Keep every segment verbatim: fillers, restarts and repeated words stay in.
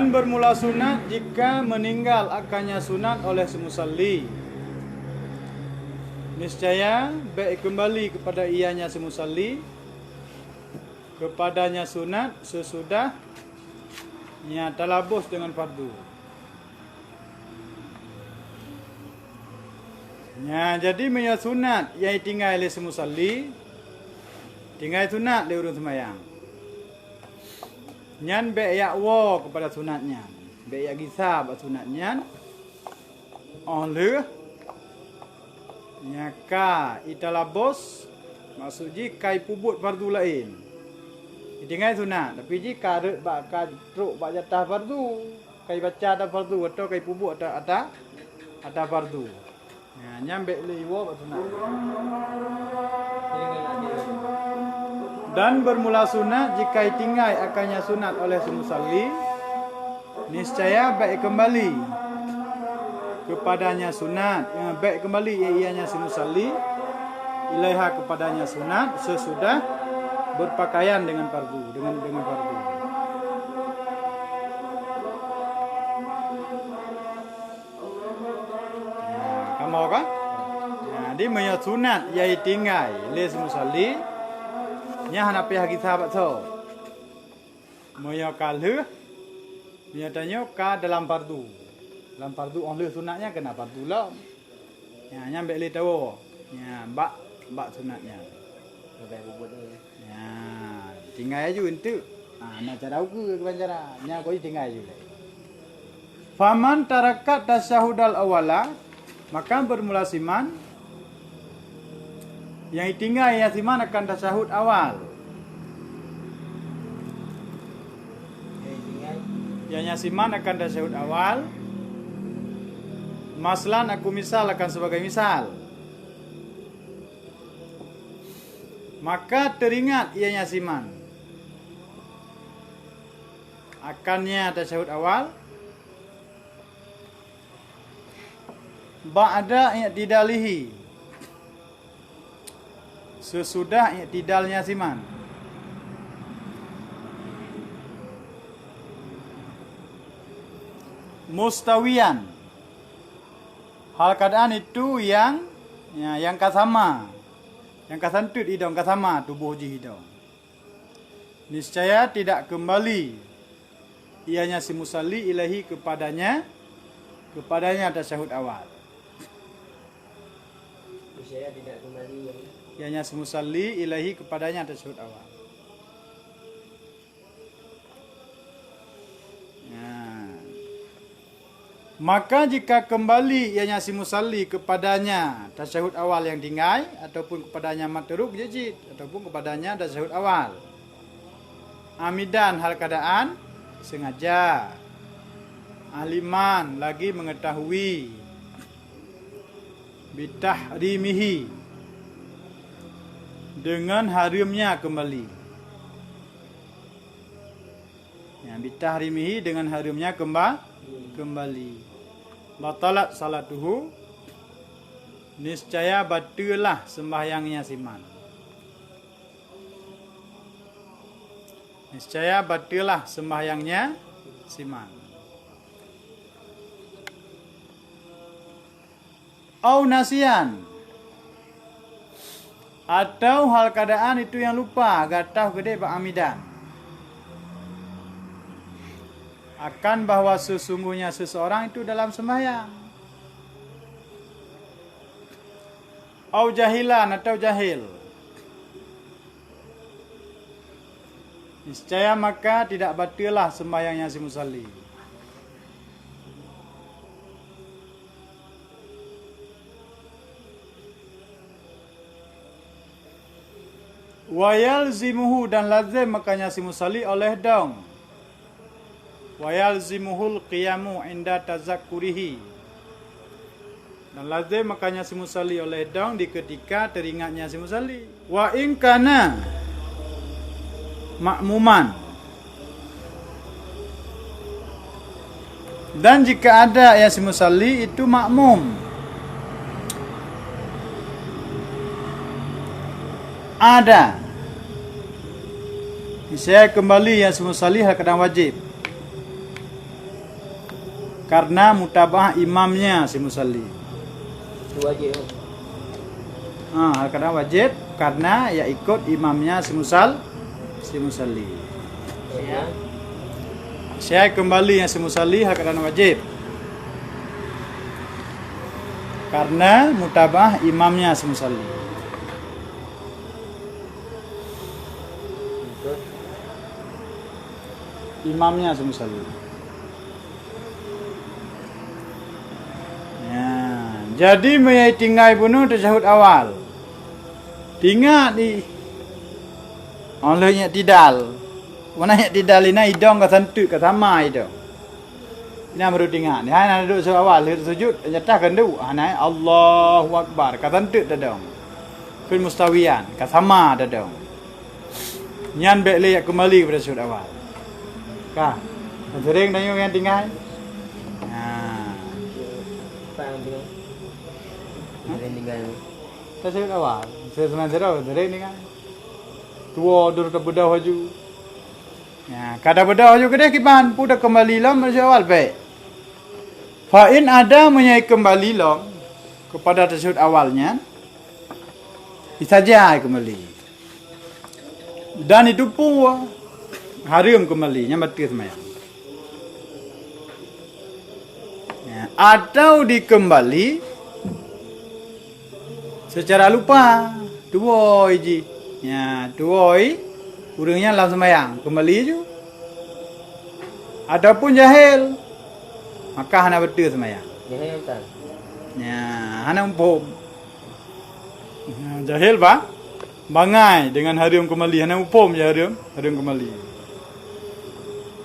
Bermula sunat jika meninggal akannya sunat oleh si musalli. Niscaya bèk keumbali kepada ianya si musalli, kepadanya sunat sesudah nya talabus dengan fardu. Nya, jadi meunyoe sunat nyang tinggai lé si musalli, tinggai sunat lé ureueng seumayang, nyan bèk jak woe kepada sunat nyan, bèk jak gisa bak sunat nyan. Óh lheueh nya ka italabos, maksud jih ka ipeubuet fardu laén. Tinggai sunat, tapi jih ka rhot bak, ka trok bak jatah fardu. Ka ibaca ata fardu, atau ka ipeubuet ata, ata, ata fardu. Nah, nyan bèk lé iwoe bak sunat. Dan bermula sunat jika itinggai akannya sunat oleh si musalli, niscaya bèk keumbali kepadanya sunat, eh, bèk keumbali ianya si musalli, ilaiha, kepadanya sunat, sesudah berpakaian dengan fardu, dengan, dengan fardu. Nah, kamoe ka? Nah, jadi meunyoe sunat nyang itinggai lé si musalli, nyan hana payah gisa bak soe. Meunyoe ka lheueh, meunyoe tanyoe ka dalam fardu. Dalam fardu óh lheueh sunat nyan keunan fardu lom. Nya, nyan bèk lé tawoe. Nya, bak, bak sunat nyan. Leubeh bubut tu, ya. Nya, tinggai aju enteuk. Ha, na cara ukeue keuban cara. Nya kok tinggai aju lé. Faman tarakat tasyahudal awala, maka bermula siman nyang itinggai nyang siman akan tasyahud awal. Nyang, nyang siman akan tasyahud awal. Maslan, aku misal akan sebagai misal. Maka teuringat ianya siman akan nya tasyahud awal, ba'da i'tidalihi, sesudah i'tidalnya siman. Mustawiyan, hal keadaan itu yang, ya, yang ka sama, yang ka santeut idong, ka sama tuboh jih idong. Niscaya tidak kembali ianya si musalli ilaihi kepadanya, kepadanya tasyahud awal. Niscaya tidak kembali ianya. Ianya si musalli ilaihi kepadanya tasyahud awal. Nah. Maka jika kembali ianya si musalli kepadanya tasyahud awal yang tinggai, ataupun kepadanya matruk jijit, ataupun kepadanya tasyahud awal, amidan, hal keadaan sengaja, aliman, lagi mengetahui, bitahrimihi, dengan haramnya kembali. Ya, bitahrimihi, dengan haramnya kemba-, kembali. Batalat salatuhu, niscaya bateulah sembahyangnya siman. Niscaya bateulah sembahyangnya siman. Au nasiyan, atau hal keadaan itu yang lupa, gata keudeh bak amidan, akan bahwa sesungguhnya seseorang itu dalam sembahyang. Au jahilan, atau jahil. Niscaya maka tidak bateulah sembahyangnya si musalli. Wa yalzimuhu, dan lazim makanya si musalli oleh dong. Wa yalzimuhul qiyamu inda tazakkurihi. Dan lazim makanya si musalli oleh dong di ketika teringatnya si musalli. Wa in kana ma'muman. Dan jika ada yang si musalli itu makmum. Ada. Saya kembali yang si musalli hal keadaan wajib. karena mutabaah imamnya si musalli. Itu wajib. Ha, karena wajib karena ya ikut imamnya si musal-, si musalli. Ya. Saya kembali yang si musalli ha keadaan wajib. Karena mutabaah imamnya si musalli. Imamnya si musalli. Ya, jadi meunyoe tinggai bunoe tasyahud awal. Tingat di. Óh lheueh i'tidal. Mana i'tidal ina idong ka santeuk ka sama idong. Ina baru tingat. Hai na duek sujud awal, lheueh sujud nyata kan duek. Hana Allahu Akbar, ka santeuk tadong. Keu mustawian, ka sama tadong. Nyan bék lé yak keumbali keupada sujud awal. Ka. Sering tanyoe nyang tinggai. Ha. Sering tinggai. Tasujud awal. Seunang sidroe sering tinggai. Tuwo duru tabeudôh laju. Ya, ka tabeudôh laju keudeh kiban, pu takeumbali lom tasujud awal bék. Fa in ada meunyoe keumbali lom keupada tasujud awal nyan, isaja keumbali. Dan itu pun hareuem keumbali, nyan bateue seumayang. Ya, atau dikeumbali seucara lupa, tuwoi jih. Ya, tuwoi ureuëng nyan lam seumayang, keumbali ju. Ataupun jahil, maka hana beutôi seumayang. Jahil kan? Ya, hana muphom. Ya, jahil ba, bangai dengan hareuem keumbali, hana muphom jih hareuem, hareuem keumbali.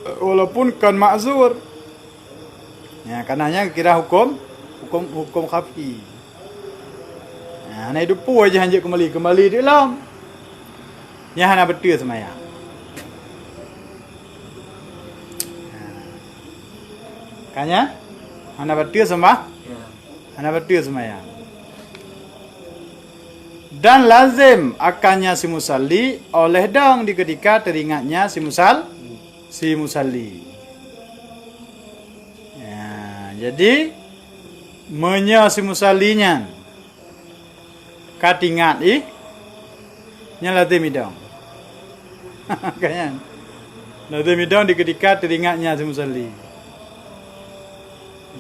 Walaupun kan ma'zur. Ya, karena nyan kira hukum, hukum, hukum khafi. Ya, hana idupu aja hanjeuet keumbali, keumbali di lom. Nyan hana beutôi seumayang. Ya. Kanya? Hana beutôi seumayang? Ya. Hana beutôi seumayang. Dan lazim akannya si musalli oleh dong di ketika teringatnya si musal-, si musalli. Ya, jadi, meunyoe si musalli nyan ka teuingat ih, nyan lazim idong. Ka nyan. Lazim idong di ketika teuingat nyan si musalli.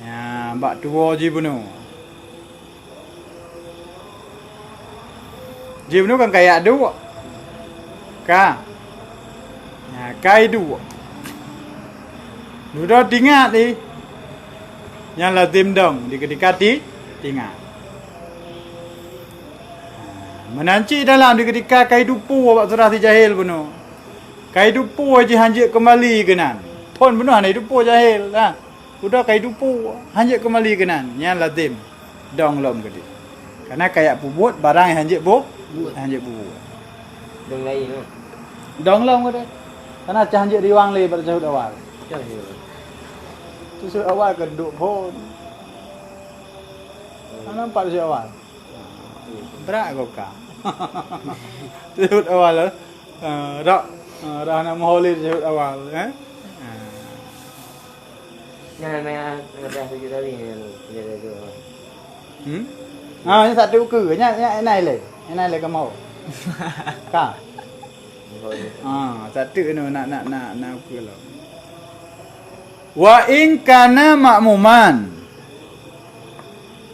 Ya, bak tuwo jih bunoe. Jih bunoe kan kayak duek. Ka. Ya, kai duek. Dudoe teuingat ih. Nyan lazim dong di ketika ti-, teuingat. Meunan cit dalam di ketika kai dupu bak surah si jahil bunoe. Kai dupu jih hanjeuet keumbali keunan. Phon bunoe hana dupu jahil, ha. Udah kai dupu, hanjeuet keumbali keunan, nyan lazim dong lom keudeh. Karena kayak peubuet barang nyang hanjeuet bu-, hanjeuet peubuet. Dong lain, ha? Dong lom keudeh. Karena cah hanjeuet riwang lé bak tasahud awal. Tasahud awal kan duek phon. Mana nampak tasahud awal? Brat keu ka. Tasahud awal, eh, rak, eh, rak hana meuho lé tasahud awal, eh? Ah. Nyan meunan, nyan dah tujuh kali nyan, nyan dah tujuh kali. Hmm? Ah, nyan satu ke, nyan, nyan, nyan lé. Nyan lé kamoe. Ka. Meuho lé. Ah, satu ni nak, nak, nak, nak ke lom. Wa in kana ma'muman.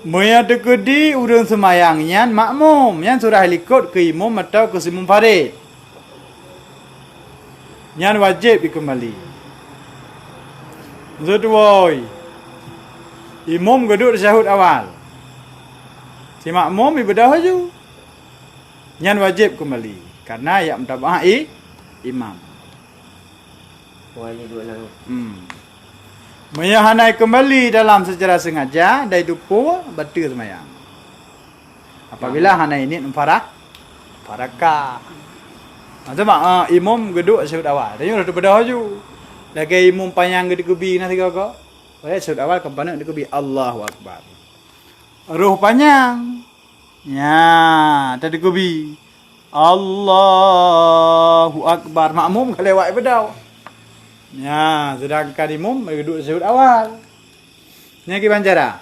Meunyoe teukeudi ureuëng seumayang nyan makmum, nyan surah likot keu imum atawa keu simunfarid. Nyan wajéb jikeumbali. Maksud tuwoe, imum geuduek tasahud awal. Si makmum ibeudôh laju. Nyan wajéb keumbali, karena jak meutaba'ah i-, imam. Wajéb duek lam. Hmm. Meunyoe hana keumbali dalam seucara seungaja, dai dupu, bateue seumayang. Apabila hana niet meufarah-, farakah. Maksud mak, eh, imum geuduek tasahud awal. Tanyoe laju beudôh laju. Lagée imum panyang geuteukeubi na sigoe-goe. Padahai tasahud awal kan paneuk teukeubi, Allahu Akbar. Roh panyang. Nya, teukeubi. Allahu Akbar. Makmum ka lewat beudôh. Nya, sedangkan imum geuduek tasahud awal. Nyan kiban cara.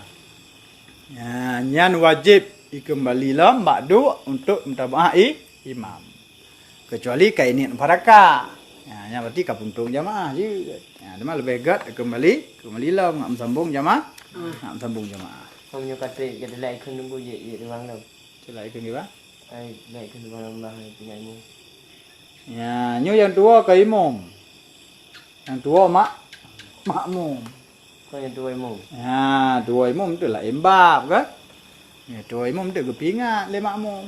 Ya, nyan wajéb ikeumbali lom bak duek untuk mutabaah i-, imam. Keucuali ka iniet mufaraqah. Ya, nyan berarti ka puntông jamaah jeuet. Ya, teuma leubeh gét ikeumbali, keumbali lom ngat meusambông jamaah. Hmm. Ngat meusambông jamaah. Meunyoe ka trép, ka teulak ikheun nunggu jeuet, jeuet lom. Teulak ikheun kiban? Ai, teulak ikheun lom, tinggai imum. Ya, nyoe nyang tuwoe ka imum. Nyang tuwoe mak-, makmum. Kon nyang tuwoe imum. Ya, tuwoe imum tu laén bab kan? Ya, tuwoe imum tu geupeuingat lé makmum.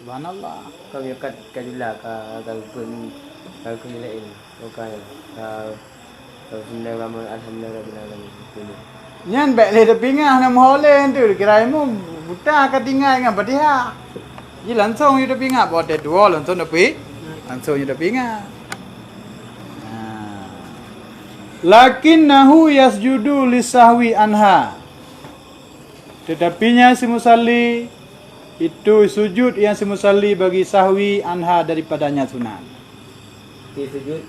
Subhanallah. Kon nyang kat ka jula ka, ka geupeu-, ka geupeu laén. Oh, ka, ka, ka seunang ramai, alhamdulillah rabbil alamin. Nyan bèk lé teupingat hana meuho lé tu, kira imum buta ka tinggai ngon Fatihah. Ji langsông yue teupingat, bak watèe tuwoe langsông teupeu-, langsông yue teupingat. Nah. Lakinnahu yasjudu lisahwi anha. Tetapi nyan si musalli, itu sujud nyang si musalli bagi sahwi anha daripadanya sunat. Di sujud.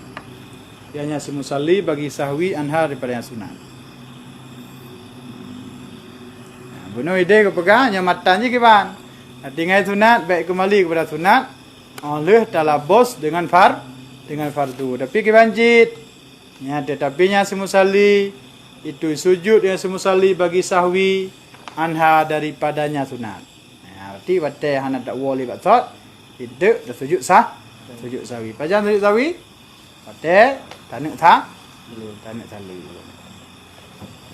Nyang si musalli bagi sahwi anha daripadanya sunat. Nah, bunoe idéh geupeugah, nyoe matan jih kiban. Tinggai sunat, bèk keumbali keupada sunat, 'oh lheueh talabos deungon far-, deungon fardu. Tapi kiban cit, nyan, tetapi nyan si musalli, itu sujud nyang si musalli bagi sahwi, anha daripadanya sunat. Nah, berarti watèe hana tawoe lé bak sot, itu tasujud sah-, sujud sahwi. Pajan sujud sahwi? Watèe taneuk sa-, taneuk saleuem.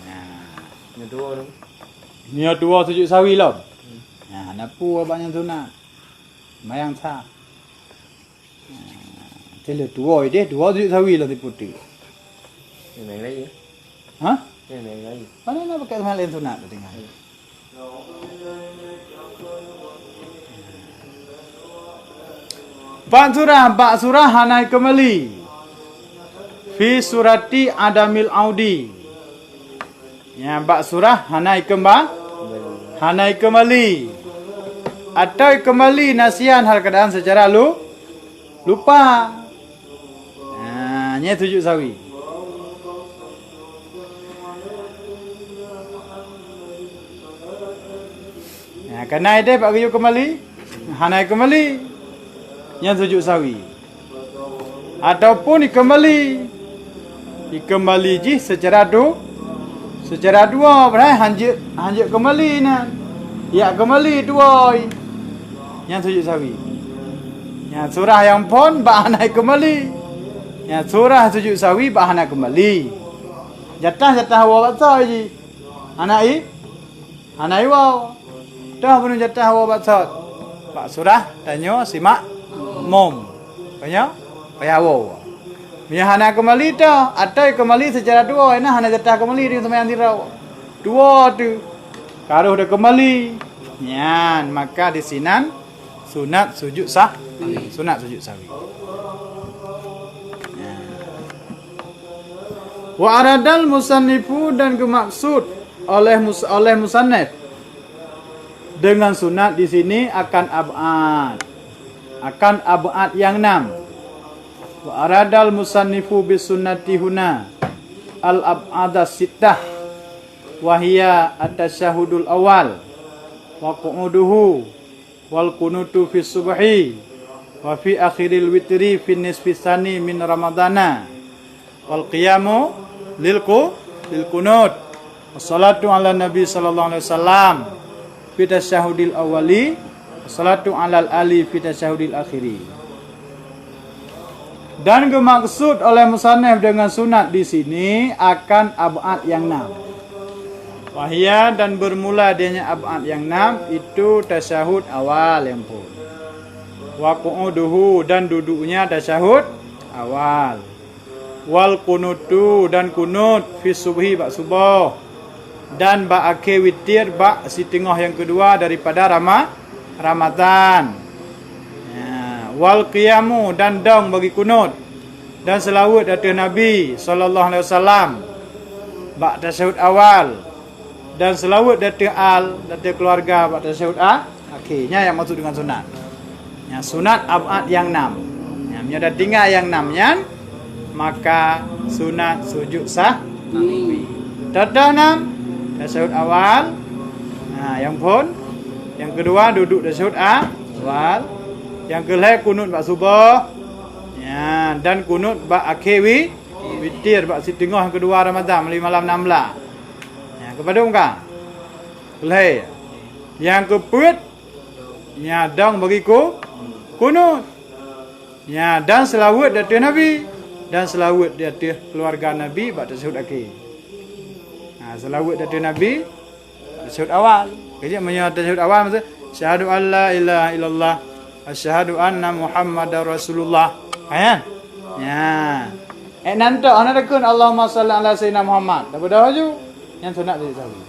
Nah. Nyoe tuwoe tu. Nyoe tuwoe sujud sahwi lom. Hmm. Nah, hana peue bak nyang sunat. Seumayang sah. Nah, teuh lheueh tuwoe idéh, tuwoe sujud sahwi lom siputéh. Memang lagi. Hah? Memang lagi. Pane na pakai seumayang laén sunat teutinggai. Hmm. Bak surah, bak surah hana keumbali. Fi surati adamil audi. Ya, bak surah hana ikeumbali. Hana ikeumbali. Atau ikeumbali nasian hal keadaan secara lu-, lupa. Ha, nyan sujud sahwi. Ha, kana idéh bak geuyue keumbali, hana keumbali. Nyan sujud sahwi. Ataupun ikeumbali. Ikeumbali jih secara du-, secara dua, padahai hanjeuet, hanjeuet keumbali nyan. Yak keumbali dua. Nyan sujud sahwi. Nyan surah nyang phon bak hana keumbali. Nyan surah sujud sahwi bak hana keumbali. Jatah-jatah woe bak soe jih. Hana i? Hana iwoe. Toh bunoe jatah woe bak sot. Bak surah tanyoe simak mum. Tanyoe payah woe. Meunyoe hana keumbali toh, atau keumbali secara dua, ina hana jatah keumbali di seumayang sidroe. Dua tu. Ka roh dah keumbali. Nyan, maka di sinan sunat sujud sah-, sunat sujud sahwi. Nyan. Wa aradal musannifu, dan geumaksud oleh mus-, oleh musannif dengan sunat di sini akan ab'ad, akan ab'ad yang enam. Wa aradal musannifu bis sunnati huna al ab'ada sittah, wa hiya at-tasyahhudul awal, wa qu'uduhu, wal qunutu fi subhi, wa fi akhiril witri fi nisfi tsani min ramadhana, wal qiyamu lil qu-, lil qunut, wassalatu ala nabi sallallahu alaihi wasallam fi tasyahudil awwali, wassalatu alal ali fi tasyahudil akhiri. Dan geumaksud oleh musannif dengan sunat di sini akan ab'ad yang enam. Wahia, dan bermula dianya ab'ad yang enam, itu tasyahud awal yang pun. Wa qu'uduhu, dan duduknya tasyahud awal. Wal qunutu, dan kunut, fi subhi, bak suboh. Dan bak akhé witir bak siteungoh nyang keudua daripada Rama-, Ramadhan. Ya, wal qiyamu, dan dong bagi kunut, dan seulaweuet ateueh Nabi sallallahu alaihi wasallam bak tasyahud awal, dan seulaweuet ateueh al, ateueh keuluwarga bak tasyahud a-, akhé. Nyan nyang maksud dengan sunat. Nyan sunat ab'ad nyang nam. Nyan, meunyoe tatinggai nyang nam nyan, maka sunat sujud sah-, sahwi. Teutoh nam, Tasyahud awal. Ha, nyang phon. Nyang keudua duduek tasyahud awal. Nyang keulhèe kunut bak suboh. Ya, dan kunut bak akhé wi-, witir bak siteungoh nyang keudua Ramadhan, meuli malam nam blah. Ya, keupadum ka? Keulhèe. Nyang keupeuet, nya dong bagi ku-, kunut. Ya, dan seulaweuet di ateueh Nabi, dan seulaweuet di ateueh keuluwarga Nabi bak tasyahud akhé. Ha, seulaweuet di ateueh Nabi, tasyahud awal. Keujiek meunyoe tasyahud awal maksud, "Asyhadu an la ilaha illallah, asyhadu anna Muhammadar Rasulullah." Ha, nyan? Ya. Eh, nan tok, hana takheun, "Allahumma shalli ala sayyidina Muhammad." Tak beudôh laju. Nyan sunat dari sahabat.